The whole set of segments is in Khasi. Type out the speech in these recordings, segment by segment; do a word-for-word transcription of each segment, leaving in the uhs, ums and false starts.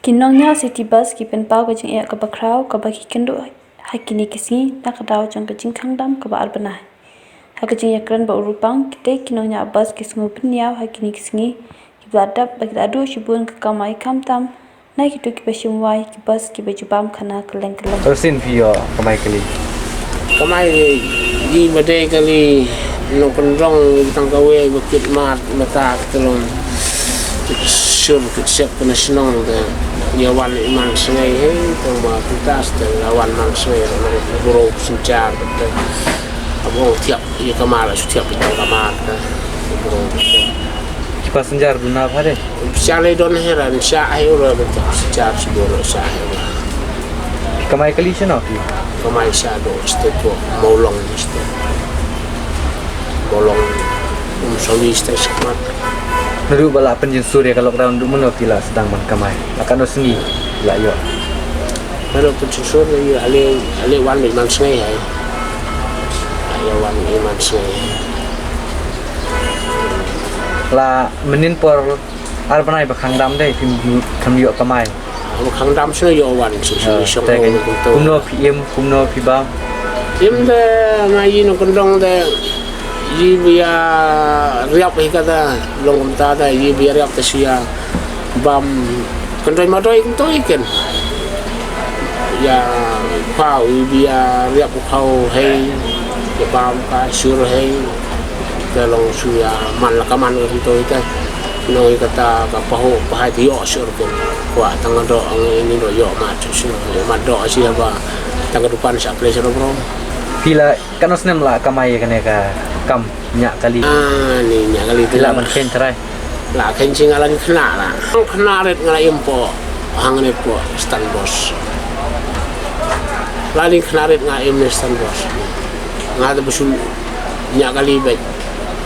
Ki nongñiah City Bus ki pynpaw ka jingeh kaba khraw kaba ki kynduh ha kine ki sngi na ka daw jong ka jingkhang dam kaba ar bnai. Ha ka jingïakren bad u Rupang, kitei ki nongñiah bus ki sngew pynïaw ha kine ki sngi kiba la dep ba ki la duh shibun ka kamai, khamtam na kito kiba shim wai ki bus kiba ju bam khana kylleng kylleng. Arsien phi ïoh kamai kali? Kamai, ïa ba dei kali nongkyndong, tang kawei ba kit mat mata ka long. Kit sur kit sep ka na shnong te. Ïa wan i man sngai he, tang ba kita ste la wan man sngai, la long bro synchar te. Abo thiap ïa kamar, la shu thiap ïa kamar te. Bro. Ki passenger duna bha de? Sha le don heran, sha ai ura, sha sibor sha ai ura. Kamai kali shano ki? Kamai sha do, state ko, Mawlong, state. Mawlong, um, sorry, state Shakmat. Naduh ba la pynjynsur ïa ka lockdown, duh mynno ki la sdang ban kamai? La katno sngi la ïoh? Naduh pynjynsur ïa ale, ale wan bad man sngai hai. Ale wan bad man sngai. La mynnin por ar bnai ba khang dam de, phim ju, kham ïoh kamai. Ba khang dam shu ïoh wan shu, shu, ah, shu te ïoh kan. Kumno phi im, kumno phi bam? Im de, nga ïa nongkyndong de, ïa ba ïa riap hi kata, long kumta de, ïa ba ïa riap te shu ïa bam. Kan doi ma doi kan doi kan. Ïa pau, ïa ba ïa riap pau hei, ïa bam ka sur hei. Te long shu ïa man la ka man ka rynto ita. Nong ïa kata ka pahu pahai te ïoh sur ken. Kwah tang ka doh ang ini doh ïoh mat shu shu ïoh mat doh shu ïa ba tang ka dukan sha kle sha bro. Phi la katno snem la kamai ïa kane ka kam ñiah kali? Ah, ni ñiah kali. Phi la ban kheiñ trai? La kheiñ shi nga la ni khynnah la. Khynnah rit nga la im po hangne po Stan Bos. La ni khynnah rit nga im ne Stan Bos. Nga te ba shu ñiah kali beit.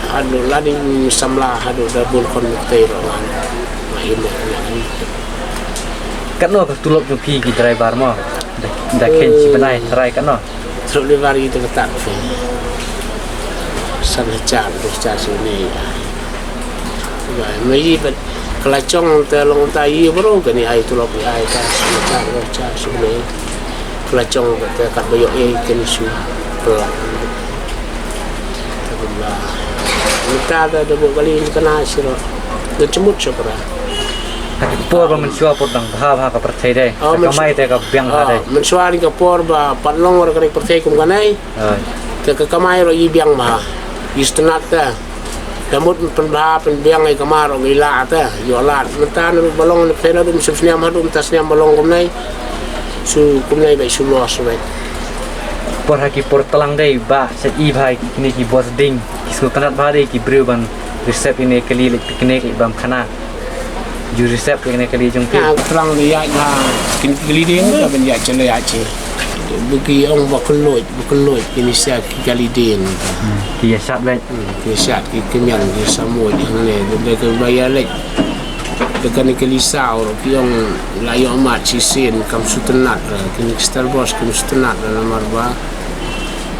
Haduh la ding samla haduh da bun khon muktai ro nga. Nga im ne ñiah kali. Katno ka tulop jong phi ki driver mo? Da, da khein shi bnai tharai katno? Tulop driver ite ka tak phi. San hajar, dua hajar shi bnai. Ba, ma i ba ka la chong te long ta i bro kani ai tulop i ai ta san hajar, dua hajar shi bnai. Ka la chong ba te kat ba ïoh ei kani shu. Ka la. Mynta da da bok kali ni kana siro. Da chimut sio para. Ka por ba mynshuwa por dang bha bha ka pyrthei dei. Oh, ka kamai te ka biang bha dei. Mynshuwa ni ka por ba pat long war ka pyrthei kum kanai. Te ka kamai ro i biang bha. I stunat te. Da mut pynbha pynbiang i kamar ro i la te. Ïoh lad. Mynta na ba long na pena dum sip sniam ha dum ta sniam ba long kumnai. Su kumnai ba su los ba. Por ha ki por tlang dei ba sa i bha kine ki bos ding. Ki sngewtynnat bha dei ki briew ban reserve ïa kane kali leit picnic leit bam khana. Ju reserve ïa kane kali jong phi. Nga thrang ïa nga kine kali ding ka ban ïa chen ïa che. Ba ki ong ba kylluid, ba kylluid kine sia ki kali ding. Ki ïa shat beit. Ki ïa shat ki kynñiang ki samoi hangne de ka ba ïa leit. De kane kali saw ki ong la ïoh mat shisien kam sngewtynnat kine ki star bos kam sngewtynnat namar ba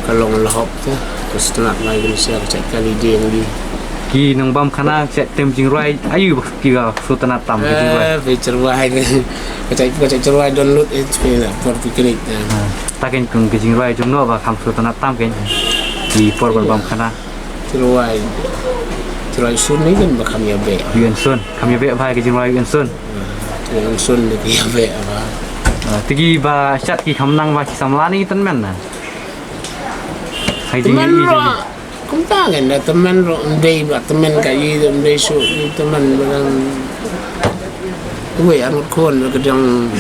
ka long la hok. Ka sngewtynnat lai ka nisia ka jait kali ding di. Ki nongbam khana ka jait tem jingrwai aïu ba ki ka sngewtynnat tam ka jingrwai. Eh, phi jingrwai. Ka jait, ka jait jingrwai don lut eh phi na por picnic. Ta kein kong ka jingrwai jong no ba kham sngewtynnat tam kein. Ki por ba bam khana. Jingrwai. Jingrwai sun ni kan ba kham ïa beh. Ïa sun. Kham ïa beh ba ka jingrwai ïa sun. Ïa sun ni ki ïa beh ba. Tiki ba shat ki kham nang ba ki samla ni tynmen na. Hai ji. Tymmen ro. Kumta ngan da tymmen ro ndei ba tymmen ka i ndei su i tymmen ba ngan. Wei anut khon ba ka dang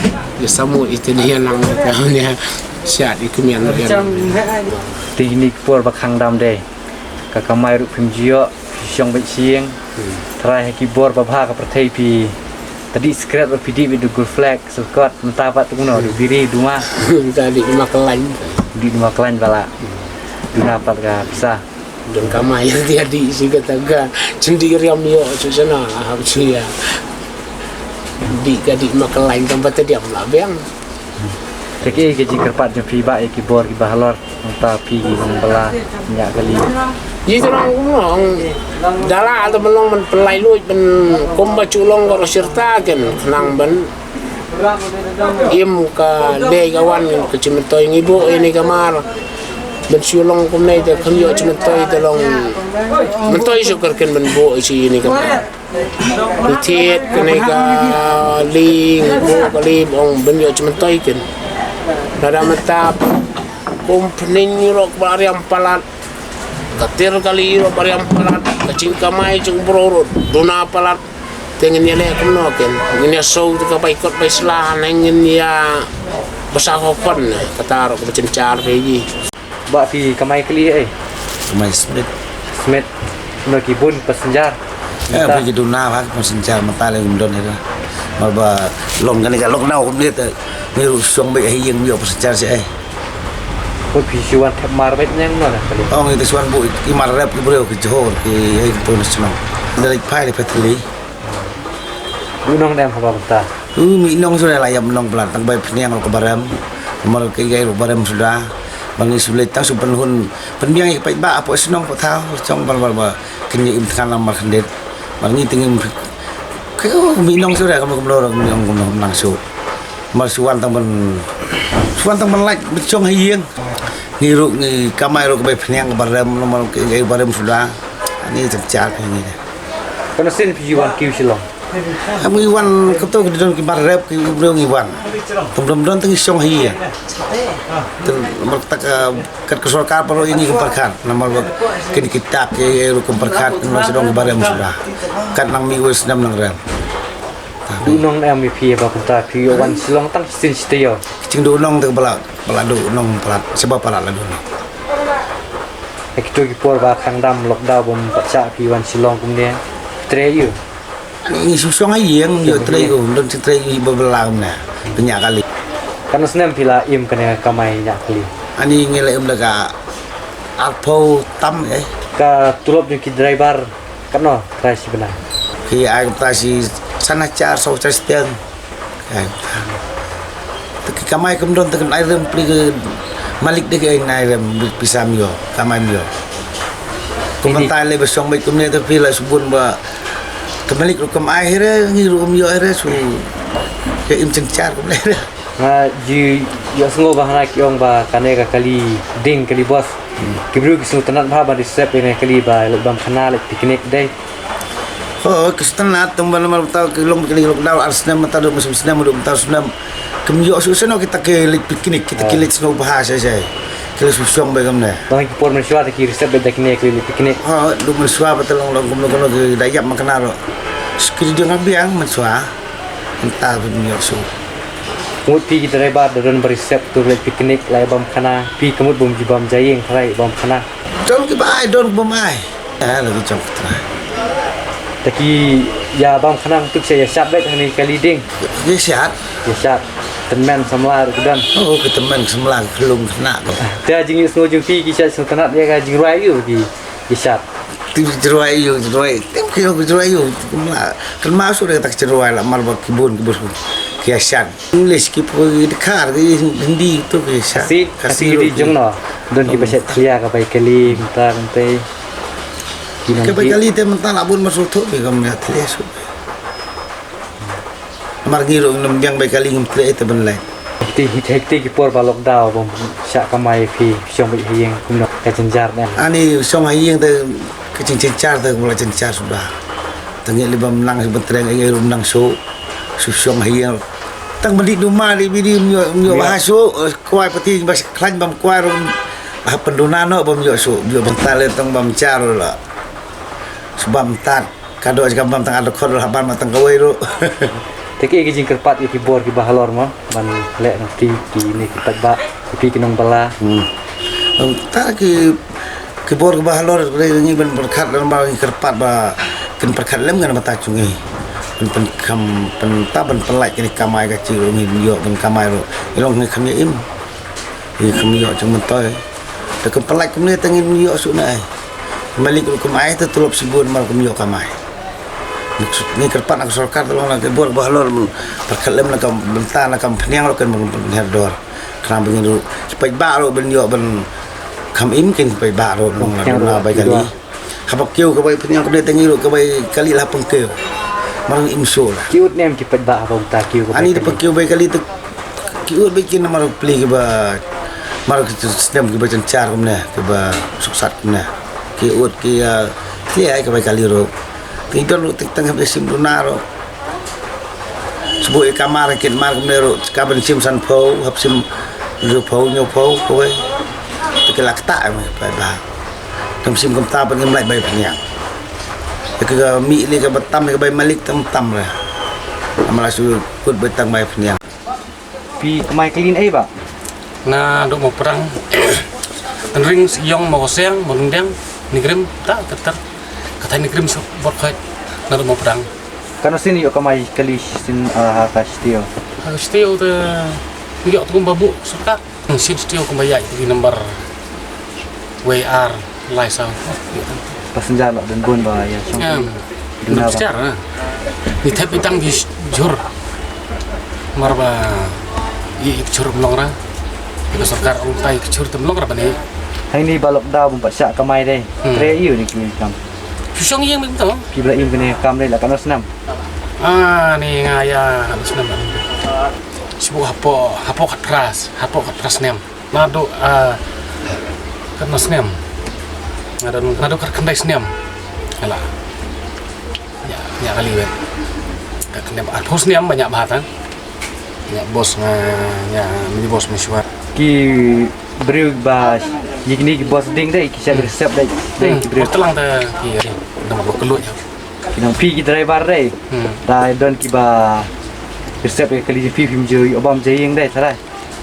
i samu i tini ya nang ka ni ya. Siat i kumian ba ya. Tini por ba khang dam dei. Ka kamai ruh phim jio, phi shong beit shieng. Trai ha ki bor ba bha ka pyrthei phi. Tadi secret ba phi di beit du gul flag. Sukot, mynta pat tu kuno, du biri, du ma. Mynta di ma kelain. Di du ma kelain bala. Duna pat ka pisa. Don ka ma ya dia di si kata ka. Cendi riam yo, susana lah, ha, betul ya. Di ka di ma kelain, tempat tadi am lah, biang. Kaki ke jingkyrpad jong phi ba, ya ki bor, ki bahalor. Mynta phi ki nong bala ñiah kali. Yi jrong kumno, dala ta ban long ban pynlait luid ban kumba chu long ko sirta ken khnang ban Im ka lei ka wan ka jingmyntoi ngi buh ïa kane ka mar. Ban shu long kumne te kham ïoh jingmyntoi te long myntoi shu kyrkhu ban buh ïa kane ka mar. Ngi thied kane ka lei ngi buh ka lei ong ban ïoh jingmyntoi ken. Lada mynta kum pynïaid ruh ba riam palat. Ka tir kali ruh ba riam palat, ka jingkamai jong u bro ruh duna palat. Te ngin ïaleh kumno ken, ngin ïasoh te ka bai kot bai sla, ne ngin ïa basa ho pon, kata ruh ka ba jynjar phi ji. Ba phi kamai kali eh. Kamai Smith. Smith. No ki bun passenger. Eh, phi ki duna ba passenger mynta lei ngim don ïa. Mar ba long kane ka lockdown kumne te ngi ruh shong beit ha ïing ïoh passenger shi eh. Ko phi shu wan thep mar beit ne ngno da kali. Ong ite shu wan buh i mar rep ki briew ki Johor ki ai ki pun shnong. Da leit phai leit phai tylli. U nong dem haba mynta. U mi nong suda la ïap nong plat tang bai pynïang ruh ka barem. Mar ka gai ruh barem suda. Ba ngi shu leit tang shu pynhun pynbiang ïa ki paidbah hapoh shnong hapoh thaw jong ba ba ba kin ïa im thngan lam mar khyndiat. Mar ngi te ngim. Ka u mi nong suda kam kam lor mi nong kam nang shu. Mar shu wan tang ban shu wan tang ban lait ban shong ha ïing. Ngi ruh ngi kamai ruh ka bai pynïang ka barem, namar ka ïa ka barem suda. Ani jynjar ka ngi. Kano sien phi wan kiew Shillong? Am ngi wan kato ka don ki mar rep ki briew ngi wan. Tum dom don tang ngi shong ha ïing. Tum mar tak, eh, kat ka sorkar baroh ïa ngi kam pyrkhat. Namar ba kin ki tak ïa ruh kam pyrkhat, namar sdang ki barem suda. Kat nang mih wei snem nang rem. Du nong em ïa phi ba kumta phi wan Shillong tang shisien shi taïew. Ki jingduh nong te ba la, ba la duh nong palat, sha ba palat la duh nong. Ha kito ki por ba khang dam lockdown bym pat shah phi wan Shillong kumne. Trei ïa u. Ngi shu shong ha ïing ïoh trei ïa u, don jingtrei ïa u ba bala kumne. Pynïaid kali. Katno snem phi la im kane ka kamai ñiah kali? Ani ngi la im da ka arphew tam eh. Ka tulop jong ki driver katno trai shi bnai? Ki ai kumta shi san hajar saw hajar shiteng. Ai. Te ki kamai kam don te kan ai rem pli ki malik de ki ai nai rem pisa mio, kamai mio. Kum mynta lei ba shong beit kumne te phi la shu bun ba te malik ruh kam ai hi re, ngi ruh kam ïoh hi re shu ka im jynjar kumne re. Nga ju ïohsngew ba hana ki ong ba kane ka kali ding kali bos. Ki briew ki sngewtynnat bha ban reserve ïa kane ka kali ba leit bam khana leit picnic dei. Oh, ki sngewtynnat tang ban namar mynta ki long kali lockdown ar snem mynta dei, mynsiem snem dei, mynta snem. Kim ïoh shuh shuh no kita ki leit picnic, kita ki leit sngewbha shai shai. Ki leit shu shong beit kumne. Long ki por mynshuwa te ki reserve beit da kine ki leit picnic. Oh, dei mynshuwa ba te long long kumno kumno ki da ïap ma kane ruh. Ki dei jong ka biang mynshuwa. Mynta phi ym ïoh shuh. Mut phi ki driver da don ba reserve tu leit picnic, la ïa bam khana, phi ka mut bym ju bam ja ïing tharai bam khana. Don kiba ai, don kiba ym ai. Eh, la ki jong ka trai. Te ki ïa bam khana tu ki sa ïa shad beit hangne kali ding. Ïa shad. Ïa shad. Tymmen samla ruh ki don. Oh, ki tymmen samla ki lum khynnah. Te jingïohsngew jong phi ki shad sngewtynnat ïa ka jingrwai ïa u ki. Ki shad. Te ki jingrwai ïa u, jingrwai. Te ki ïa u ki jingrwai ïa u. Kynmaw shuh da kata ka jingrwai la mar ba ki bun ki bun ki ïa shad. English ki poi dkhar ki Hindi tu ki ïa shad. Khasi, Khasi ki dei jong no. Don ki ba shad thlia ka bai kali mynta mynta. Ka bai kali te mynta la bun ma shu thuh ki kam ïa thlia shuh. Mar ngi ruh ngim biang bai kali ngim trei te ban leh. Hektik, hektik ki por ba lockdown bym shah kamai phi shong beit ha ïing kumno ka jynjar ne. Ani shong ha ïing te ka jing jynjar te kumla jynjar suda. Te ngi lei bym nang ban trei ngi ruh nang shu shu shong ha ïing. Tang ban dih duma dih bidi ym ïoh ym ïoh ba ha shu kwai pati ba khlaiñ bym kwai ruh ha pynduna noh bym ïoh shu ïoh bym ta leh tang bym jar la. Shu bym tat. Ka dok jingkam bam tang ar dkhot ruh hap ban ma tang kawei ruh. Te ki, ki jingkyrpad ïa ki bor kiba halor mo ban leh nangta kine ki paidbah, ki phi ki nongbala. Hmm. Nangta ki, ki bor kiba halor re ngi ban pyrkhat lem ba ngi kyrpad ba kin pyrkhat lem ngan ba ta jong ngi. Ban pynkham pynta ban pynlait kine kamai ka chi ruh ngi ïoh ban kamai ruh. Ngi long ngi kham ïa im. Ngi kham ïoh jingmyntoi. Te kum pynlait kumne te ngim ïoh shuh ne ai. Malik ruh kum ai te tulop shibun mar kum ïoh kamai. Ngi kyrpad na ka sorkar te long na ki bor ba halor pyrkhat lem na ka bynta na ka phniang ruh kan ban pynher dor. Khnang ba ngin ruh ki paidbah ruh ban ïoh ban kham im kin ki paidbah ruh ban long na duna bai kali. Haba kiew ka bai pynïang kumne te ngi ruh ka bai kali la pynkew. Mar im shu la. Ki ud ne em ki paidbah haba uta ki u ka Ani bai da kali. Pakiew bai kali te ki ud bai kin mar pli kiba mar ki snem kiba jan char kumne kiba suksat kumne. Ki ud ki, ah, ki ai ka bai kali ro. Ki don ro tik tang hab sim duna ro. Sbu e kamar kin mar kumne ro ka ban sim san pho hab sim ro pho nyo pho ko bai. Te ki la kta em paidbah. Tam sim kumta ban ngim lai bai pniang. Ka mi li ka batam ka bai malik tam tam re. Amala su kut bai tang bai pniang. Phi kamai kali na ei ba? Na dok mo prang. Ring yong mo seng mo deng ni grim ta keter. Kata ni grim so bot khoi. Na dok mo prang. Kano sin yo kamai kali sin, ah, ha ka stio. Ha ka stio te yo tu babu saka. Sin stio kumba ya di number W R lai sa. Passenger la don bun ba ya song. Em, duna ba. Passenger, ha. Ni thep itang di jur. Mar ba i jur mlong ra. Ka sorkar ong tai jur te mlong ra ba ni. Hai ni ba lockdown bun ba sha kamai dei. Hmm. Tre iu ni kini kam. Song yang mem to. Pi bla im kini kam dei la kano snam. Ah, ni nga ya kano snam. Sibu hapo, hapo kat pras, hapo kat pras nem. Nado, ah, kat na snem. Nado, nado kat kandai snem. Ala. Ya, ya kali wet. Kat kandai arphew snem banyak bahat, ha. Ya bos nga, ya mini bos mesyuat. Ki briew ba yik ni ki bos ding dei ki sep sep dei dei ki briew. Telang ta ki, nama bok kelut ya. Ki nang phi ki driver dei. Hmm. Dei don ki ba ki sep kali phi phim ju obam jaying dei sarai.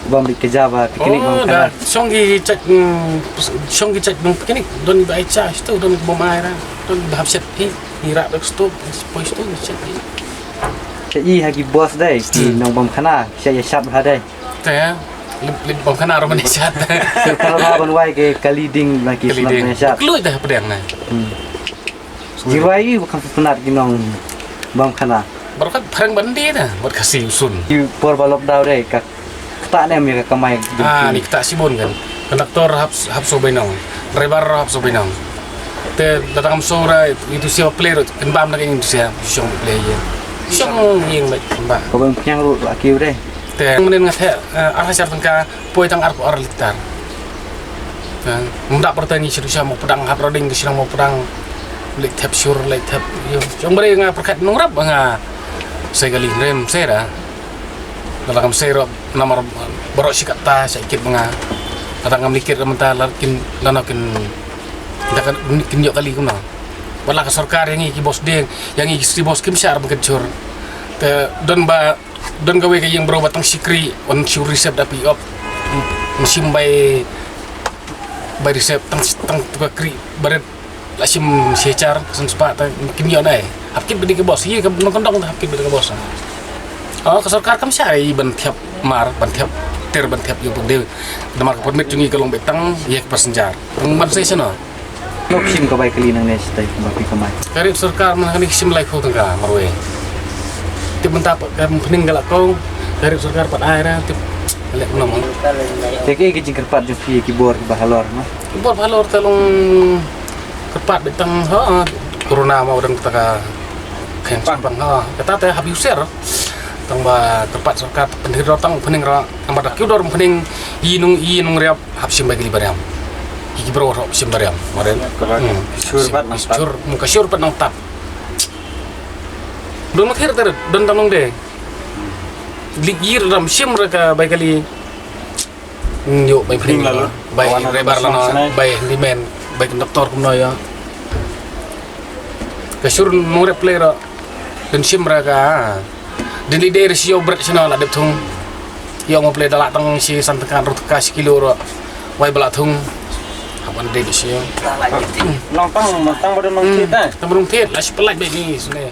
Bom di keja ba picnic bom da kana. Shong ki chak, mm, shong ki chak bom picnic. Don ba ai cha sto don bom ai ra. Don ba hap set pi. Ni ra dok sto poi sto ni set pi. Cha i ha ki bos dei ki nong bom kana. Cha ya shat ha dei. Te ya. Lip lip bom kana ro mane shat. Sir para ba ban wai ke kali ding na ki slat ne shat. Klui da pedang na. Hmm. Jiwai i bukan sepenat ki nong bom kana. Barokat phareng ban di na. Bot kasi usun. Ki por ba lockdown dei ka Kata ne mi ka kamai. Ah, ni kata sibun kan. Konduktor hap hap so benong. Driver hap so benong. Te datang so ra itu sia play ro kan bam na itu sia song play ye. Song ying ba ba. Ko bang piang ru aki ure. Te menen ngat he ar hajar tengka poi tang ar ar liter. Kan. Munda pertani siru sia mo pedang hap roding ke silang mo pedang. Lek thep sur lek thep. Yo, song beri nga perkat nong rap nga. Saya kali rem saya dah. Dalam kam sei ro namar bro shi katta sa ikit banga. Kata ngam likit ra mynta la kin lano kin da kan kin yok kali kumno. Wala ka sorkar yang iki bos deng, yang iki si bos kim shar bangket chur. Te don ba don ka wei ka yang bro ba tang sikri on shu risep da pi op. Musim bai bai risep tang tang tu ka kri baret. La shim shi char san spah ta kin ïoh nai. Hap kit bidi ka bos. Ye ka nong kondong ta hap kit bidi ka bos. Oh, ka sorkar kam shah i ban thiap mar, ban thiap ter, ban thiap ïoh pung deu. Namar ka permit jong i ka long betang, ye ka passenger. Tang ban sai sano. Nok shim ka bai kali nang ne stai ba pi kamai. Ka rip sorkar man kani shim lai phew tangka marwei. Tip mynta pat ka phening ka la kong, ka rip sorkar pat ai ra, tip lek nom. Te ki ki jingkyrpad jong phi ki bor ki ba halor ma. Ki bor ba halor ta long Kyrpad beit tang ha corona ma u dang kata ka kheng pang ha kata te hap user tang ba kyrpad sorkar pynhir ro tang pynhing ro namar da kyu dor pynhing i nung i nung riap hap sim bai kali bariam i ki bro hap sim bariam maren. Sur pat nang tap. Sur muka sur pat nang tap. Don makhir ter don tam nong de lik yir ram sim ra ka bai kali. Nyo bai pring la bai rebar la no bai handyman bai conductor kum no ya. Ka sur mo rep play ro kan sim ra ka din li der sio bret sino la dep thung. Yo mo play dala tang si san tekan rut ka si kilo ro wai bala thung. Haban de sio. Nong tang tang badon nong thit eh. Tang badon thit la si pelaj bai ni sene.